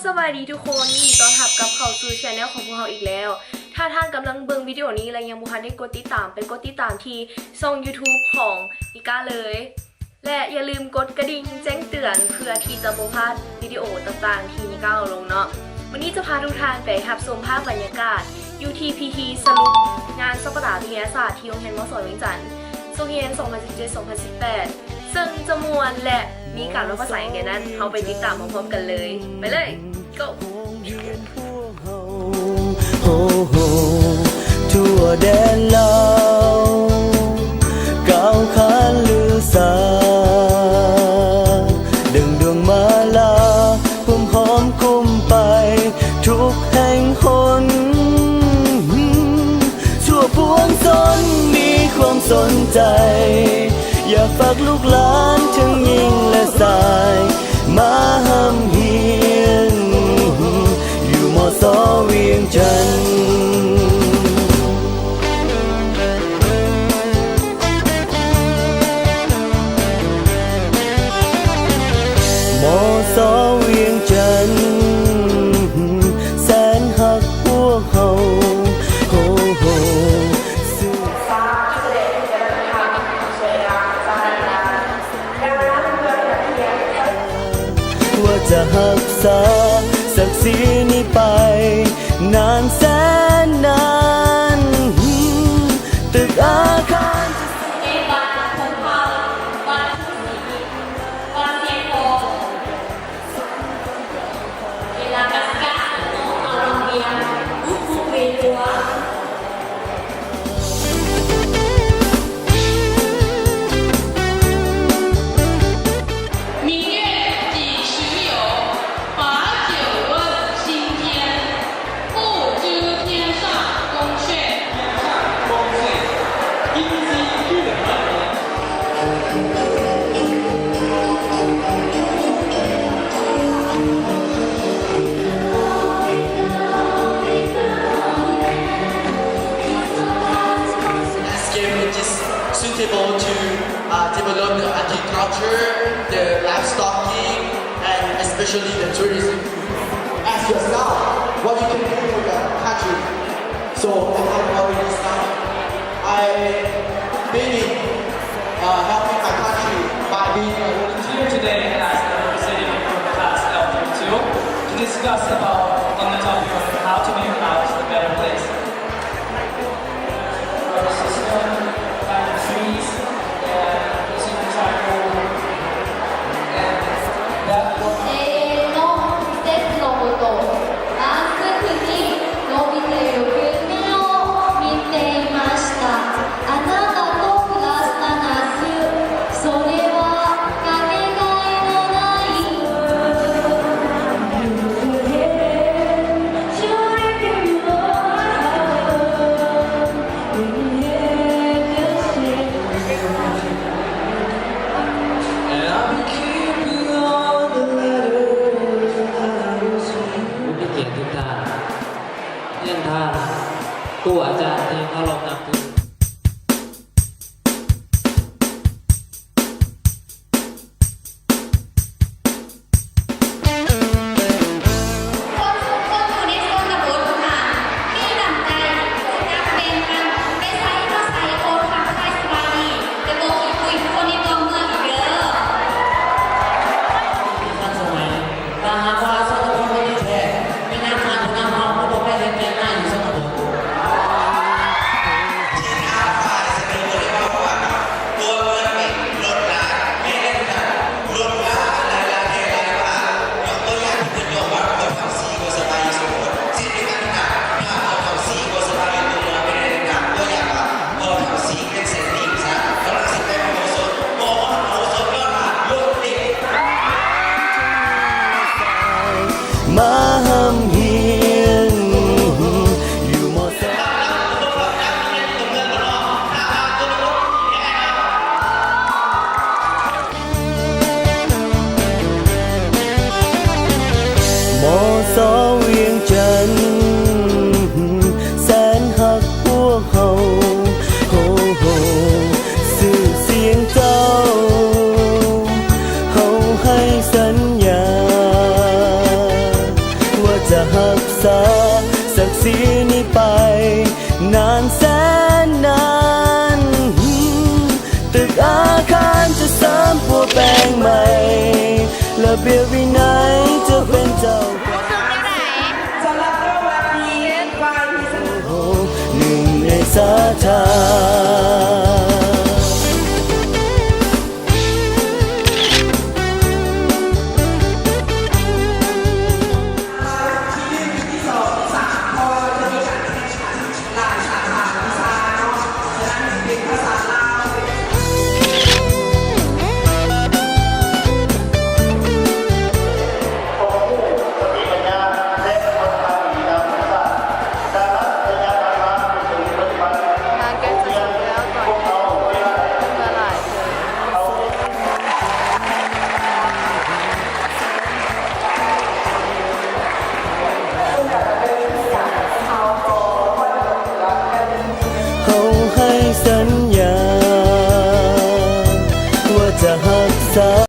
ສະບາຍດີທຸກຄົນ, ຍິນດີຕ້ອນຮັບກັບເຂົ້າສູ່ແຊນແນວຂອງພວກເຮົາອີກແລ້ວ. ຖ້າທ່ານກຳລັງເບິ່ງວິດີໂອນີ້ ແລະ ຍັງບໍ່ທັນໄດ້ກົດຕິດຕາມ, ໄປກົດຕິດຕາມທີ່ຊ່ອງ YouTube ຂອງນິກາເລີຍ ແລະ ຢ່າລືມກົດກະດິ່ງແຈ້ງເຕືອນ ເພື່ອທີ່ຈະບໍ່ພາດວິດີໂອຕ່າງໆທີ່ນິກາເອົາລົງເນາະ. ມື້ນີ້ຈະພາທຸກທ່ານໄປຮັບຊົມພາບບັນຍາກາດຢູ່ທີ່ພິທີສະຫຼຸບງານສັບປະດາວິທະຍາສາດທີ່ໂຮງຮຽນ ມສ ວຽງຈັນ ສົກຮຽນ ສອງພັນສິບເຈັດ ສອງພັນສິບແປດ ເຊິ່ງຈະມ່ວນ ແລະ ມີການເວົ້າພາສາຫຍັງແດ່ນັ້ນ, ເຮົາໄປຕິດຕາມພ້ອມໆກັນເລີຍ. ໄປເລີຍ Go! ໂຮໂຮ ທົ່ວແດນລາວ ກ້າວຂານລືສາ ເດັ່ງດວງມາລາ ຫອມໆກຸມໄປທຸກແຫ່ງຫົນ. ທົ່ວປວງຊົນມີຄວາມສົນໃຈ ຢາກຝາກລູກຫຼານທັງຍິງ ແລະ ຊາຍ ມາຮ່ຳຮຽນຢູ່ ມສ ວຽງຈັນ. ມສ ວຽງຈັນ ແສນຮັກພວກເຮົາ ໂຮໂຮ ຊື່ ວ່າຈະຮັກສາສັກສີນີ້ໄປນານແສນນານ. ຕຶກອາຄານ ເຂດບ້ານຄົນເຜົ່າ ບ້ານພູສີ ບ້ານຊຽງທອງ ເວລາກະສິກະ ເອົາລຳວຽງ ບຸກບຸກເວຕົວ. This game which is suitable to, uh, develop the agriculture, the livestocking, and especially the tourism. Ask yourself what you can do for the country. So, I have already started. I been in, uh, helping my country by being a volunteer today, and I represented from class L three two to discuss about on the topic of how to make Laos a better place. Our system, and trees, and losing the tiger, and that one. 永遠の季節のこと、 夏に伸びている夢を見ていました。あなたと暮らした夏、それはかけがえのない。 ຜູ້ມີກຽດທຸກທ່ານ, ຮຽນທ່ານຄູອາຈານທີ່ເຄົາລົບນັບຖື. ຄົນທຸກຄົນຢູ່ໃນຊົນນະບົດທຸກທ່ານ ມີນ້ຳໃຈ ຮູ້ຈັກແບ່ງປັນ ໄປໃສມາໃສກໍທັກທາຍສະບາຍດີ ແຕ່ບໍ່ຂີ້ຄຸຍຄືຄົນໃນຕົວເມືອງອີກເດີ. ທັນສະໄໝ, ຖ້າຫາກວ່າຊົນນະບົດບໍ່ມີແທ້ ແມ່ນຫຍັງທ່ານຜູ້ນຳເຮົາຄືບໍ່ໄປເຮັດໄຮ່ນາຢູ່ຊົນນະບົດ? ສາ ສັກສີນີ້ໄປ ນານແສນນານ ຕຶກອາຄານຈະເສີມປົວແປງໃໝ່ ລະບຽບວິໄນ